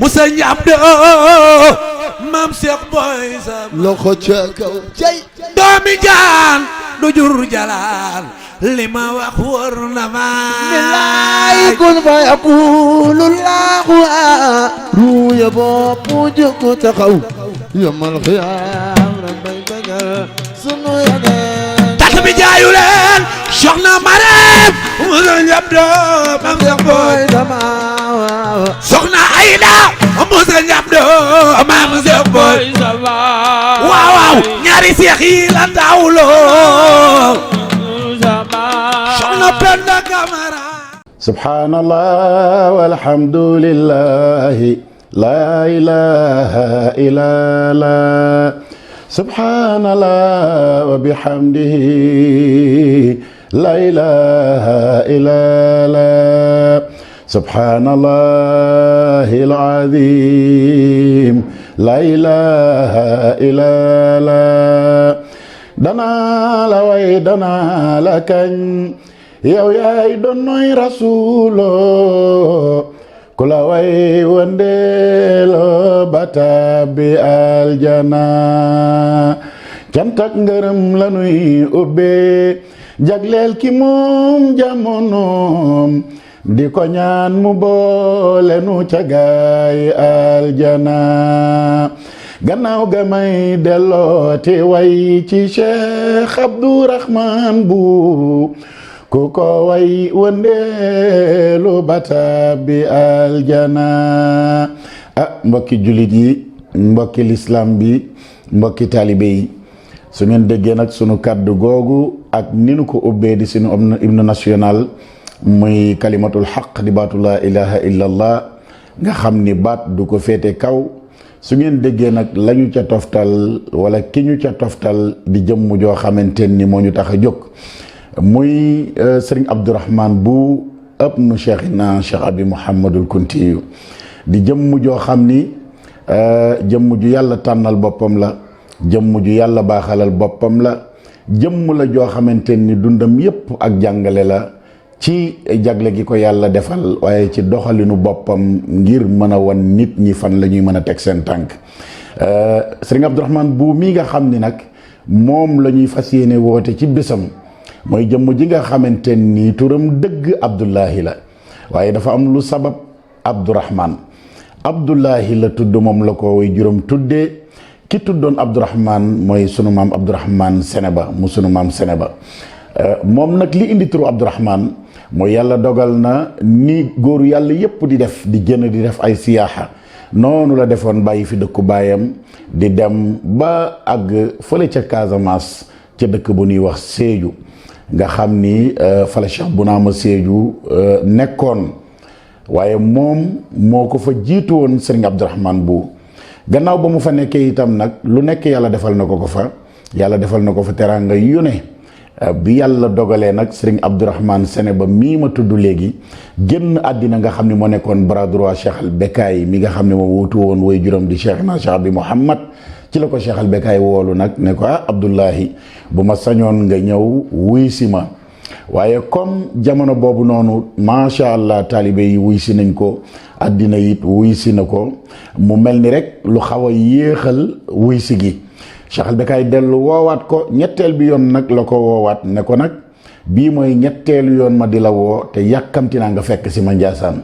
musa ñam do maam Cheikh Boy Sam loxo ca kaw cay doomi jaan du jur jalaan li ma wax wër na ma billaay kun fa yaqulu llahu ruuya bopp jóg taxaw yomal xiyaam rabbay bagal sunu yeneen tax bi jaayu leen soxna Mareem musa ñam do maam Cheikh Boy dama soxna Ayda musa ñam do maam Cheikh Boy waaw waaw ñaari seex yi la dawloo soxna Penda Camara subhanallah walhamdulillah la ilaha illallah subhanallah wa bihamdihi la ilaha illallah subhanallahil azim la ilaha illallah danaa la way danaa la kañ yow yaay donnoy rasuulo ku la way wëndeelo batabi aljana cant ak ngërëm la nuy ubbee jagleel ki moom jamonoom di ko ñaan mu boole nu ca gaay aljana gannaaw ga may dellooti way ci Cheikh Abdourahman bu ku ko way wëndeelu batabi aljana mbokki jullit yi mbokki lislaam bi mbokki taalibe yi su ngeen déggee nag sunu kàddu googu ak ni nu ko ubbee di sunu hymne national muy kalimatul xaq di baatu laa ilaha illallah nga xam ni baat du ko féete kaw su ngeen déggee nag lañu ca toftal wala ki ñu ca toftal di jëmm joo xamante ni moo ñu tax a jóg muy sëriñ Abdourahman bu ëpp nu cheikhina cheikh abi Mouhamadul Kuntiyu di jëmm joo xam ni jëmm ju yàlla tànnal boppam la jëmm ju yàlla baaxalal boppam la jëmm la joo xamante ni dundam yépp ak jàngale la ci jagle gi ko yàlla defal waaye ci doxalinu boppam ngir mën a wan nit ñi fan la ñuy mën a teg seen tànk sëriñ Abdourahman bu mi nga xam ni nag moom la ñuy fas yéene woote ci bésam mooy jëmm ji nga xamante ni turam dëgg Abdullahi la waaye dafa am lu sabab Abdourahman Abdullahi la tudd moom la ko way juróom tuddee ki tuddoon Abdourahman mooy sunu maam Abdourahman Seneba mu sunu maam Seneba moom nag li indi turu Abdourahman mooy yàlla dogal na ni góoru yàlla yépp di def di génn di def ay siyaaxa noonu la defoon bàyyi fi dëkku baayam di dem ba àgg fële ca Casamance ca dëkk bu ñuy wax Sédhiou nga xam ni fa la Cheikh Bounama Sédhiou nekkoon waaye moom moo ko fa jiitu woon Serigne Abdourahman bu gannaaw ba mu fa nekkee itam nag lu nekk yàlla defal na ko fa yàlla defal na ko fa teraanga yu ne bi yàlla dogalee nag Serigne Abdourahman Seneba mii ma tudd léegi génn àddina nga xam ne moo nekkoon bras droit Cheikh al Bekaay mi nga xam ne moo wuutu woon way juróom di Cheikh na Cheikh bi Mouhamad ci la ko Cheikh al Bekaay woolu nag ne ko Abdullahi bu ma sañoon nga ñëw wuy si ma waaye comme jamono boobu noonu macha allah taalibe yi wuy si nañ ko àddina it wuy si na ko mu mel ni rek lu xaw a yéexal wuy si gi Cheikh al Bekaay dellu woowaat ko ñetteel bi yoon nag la ko woowaat ne ko nag bii mooy ñetteelu yoon ma di la woo te yàkkamti naa nga fekk si ma Njaasaan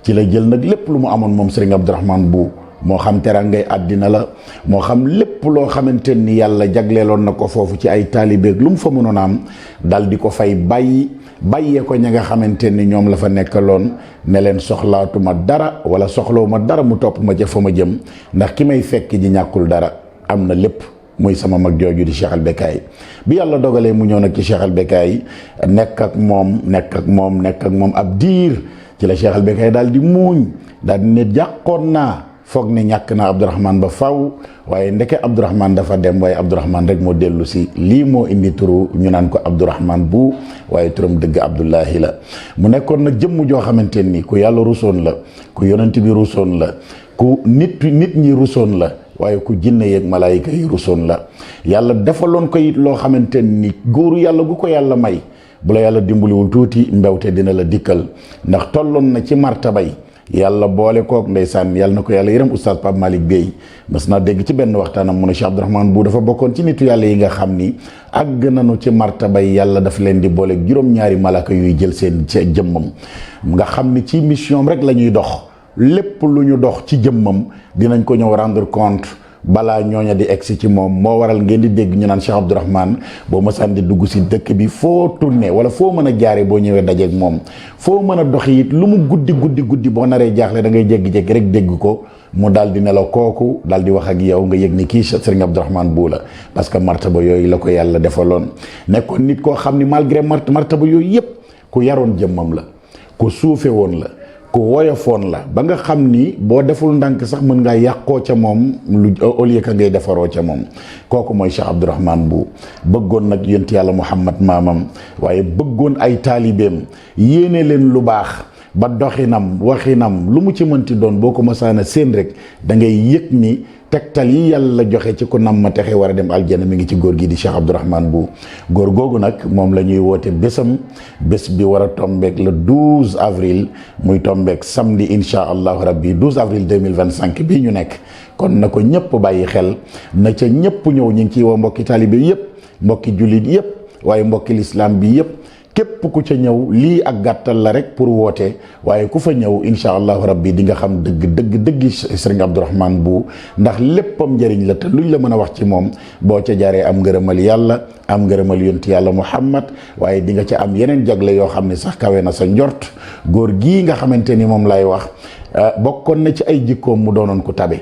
ci la jël nag lépp lu mu amoon moom Serigne Abdourahman bu moo xam terangay àddina la moo xam lépp loo xamante ni yàlla jagleeloon na ko foofu ci ay taalibeeg lu mu fa mënoon am dal di ko fay bàyyee ko ña nga xamante ni ñoom la fa nekkaloon ne leen soxlaatuma dara wala soxlawuma dara mu topp ma ca fa ma jëm ndax ki may fekk ji ñàkkul dara am na lépp muy sama mag jooju di Cheikh al Bekaay bi yàlla dogalee mu ñëw nag ci Cheikh al Bekaay nekk ak moom ab diir ci la Cheikh al Bekaay daal di muuñ daal di ne jàqoon naa foog ne ñàkk naa Abdourahman ba faw waaye ndeke Abdourahman dafa dem waaye Abdourahman rek moo dellu si lii moo indi turu ñu naan ko Abdourahman bu waaye turam dëgg Abdullahi la mu nekkoon nag jëmm joo xamante ni ku yàlla rusoon la ku yonent bi rusoon la ku nit ñi rusoon la waaye ku jinne yeeg malaayika yi rusoon la yàlla defaloon ko it loo xamante ni góoru yàlla gu ko yàlla may bu la yàlla dimbaliwul tuuti mbewte dina la dikkal ndax tolloon na ci martabay yàlla boole kook ndeysaan yàlla na ko yàlla yërëm oustaz Pape Malick Bey mas naa dégg ci benn waxtaanam mu ne Cheikh Abdourahmane Bou dafa bokkoon ci nitu yàlla yi nga xam ni àgg nañu ci martabay yàlla daf leen di boole juróom-ñaari malaka yuy jël seen jëmmam nga xam ni ci mission rek la ñuy dox lépp lu ñu dox ci jëmmam dinañ ko ñëw rendre compte balaa ñooña di egsi ci moom moo waral ngeen di dégg ñu naan Cheikh Abdourahmane boo mësaan di dugg si dëkk bi foo tourné wala foo mën a jaare boo ñëwee dajeeg moom foo mën a doxi it lu mu guddi boo naree jaaxle da ngay jéggi-jéggi rek dégg ko mu daal di ne la kooku daal di wax ak yow nga yëg ni kii Serigne Abdourahmane Bou la parce que martaba yooyu la ko yàlla defaloon nekkoon nit koo xam ni malgré martaba yooyu yëpp ku yaroon jëmmam la ku suufe woon la ku woyofoon la ba nga xam ni boo deful ndànk sax mën ngaa yàqoo ca moom lu au lieu que ngay defaroo ca moom kooku mooy Cheikh Abdourahmane Bou bëggoon nag yonent yàlla Muhammad maamam waaye bëggoon ay taalibeem yéene leen lu baax ba doxinam waxinam lu mu ci mënti doon boo ko masaana seen rek da ngay yëg ni tegtal yi yàlla joxe ci ku nam ma texe war a dem aljana mi ngi ci góor gi di Cheikh Abdourahmane Bou góor googu nag moom la ñuy woote bésam bés bi war a tombeek le 12 avril muy tombeek samedi incha allahu rabbi 12 avril 2025 bii ñu nekk kon na ko ñëpp bàyyi xel na ca ñëpp ñëw ñu ngi ciy woo mbokki taalibe yëpp mbokki jullit yëpp waaye mbokki lislaam bi yëpp képp ku ca ñëw lii ak gàttal la rek pour woote waaye ku fa ñëw incha allahu rabbi di nga xam dëgg Serigne Abdourahmane Bou ndax léppam njëriñ la te luñ la mën a wax ci moom boo ca jaaree am ngërëmal yàlla am ngërëmal yonent yàlla Muhammad waaye di nga ca am yeneen jagle yoo xam ne sax kawe na sa njort góor gii nga xamante ni moom lay wax bokkoon na ci ay jikkoom mu doonoon ko tabe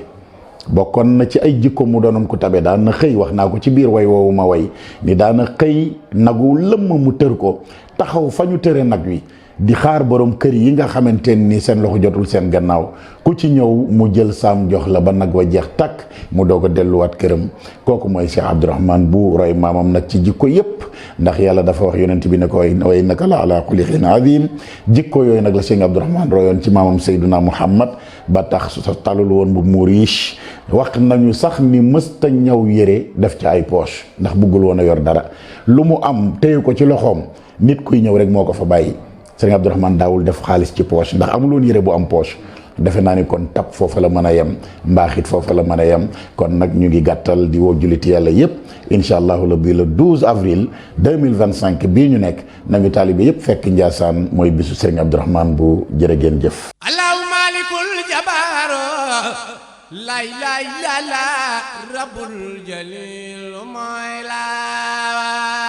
bokkoon na ci ay jikko mu doonoon ko tabe daan na xëy wax naa ko ci biir way woowu ma way ni daana xëy nagu lëmm mu tër ko taxaw fa ñu tëre nag wi di xaar borom kër yi nga xamante ni seen loxo jotul seen gannaaw ku ci ñëw mu jël saam jox la ba nag wa jeex takk mu doog a delluwaat këram kooku mooy Cheikh Abdourahmane Bou roy maamam nag ci jikko yépp ndax yàlla dafa wax yonent bi ne ko wa innaka la ala xuliqin azim jikko yooyu nag la Cheikh Abdourahmane royoon ci maamam Seyduna Muhammad ba tax sa talul woon bu mu riche wax nañu sax ni mësta ñëw yére def ci ay poche ndax bëggul woon a yor dara lu mu am téye ko ci loxoom nit kuy ñëw rek moo ko fa bàyyi Serigne Abdourahmane daawul def xaalis ci poche ndax amul woon yére bu am poche defe naa ni kon tab foofa la mën a yem mbaaxit foofa la mën a yem kon nag ñu ngi gàttal di woo julliti yàlla yépp incha allahu rabbi le 12 avril 2025 bii ñu nekk nañu taalibe yépp fekk Njaasaan mooy bisu Serigne Abdourahmane Bou jërë ngeen jëf allahu malikul jabaaro lay lay la la rabbul jalil mooy la